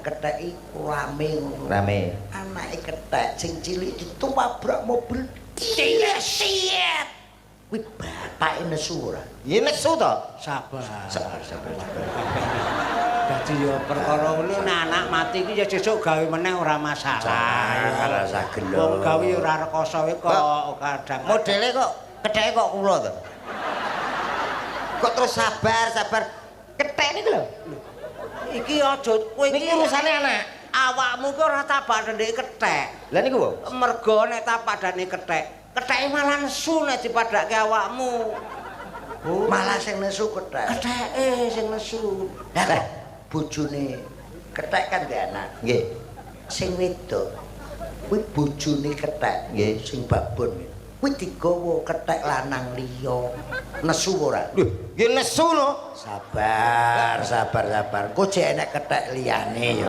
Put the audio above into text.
Kethek iku rame ngono. Rame. Anake kethek sing cilik ditabrak mobil. Siet. Kuwi bapake nesu ora? Ya nesu to. Sabar. Sabar, sabar, sabar. Dadi ya perkara ngono, nek anak mati iki ya sesuk gawe meneh ora masalah. Ora usah gelo. Wong gawe ora rekoso kok kadang. Modele kok ketheke kok kula to. Kok terus sabar, sabar. Kethek niku lho. Iki aja kowe Niki urusane anak. Awakmu ki ora tapak ndek kethek. Lah niku po? Mergo nek tapadane kethek, ketheke malah nesu nek dipadake awakmu. Oh. Malah sing nesu kethek. Ketheke sing nesu. Lah kok bojone kethek kan duwe anak. Nggih. Sing wedok kuwi bojone kethek. Nggih. Sing babon. Kuwi digawa kethek lanang liya. Nesu ora? Lho, ya nesu no. Sabar, sabar, sabar. Kok jek enek kethek liyane ya.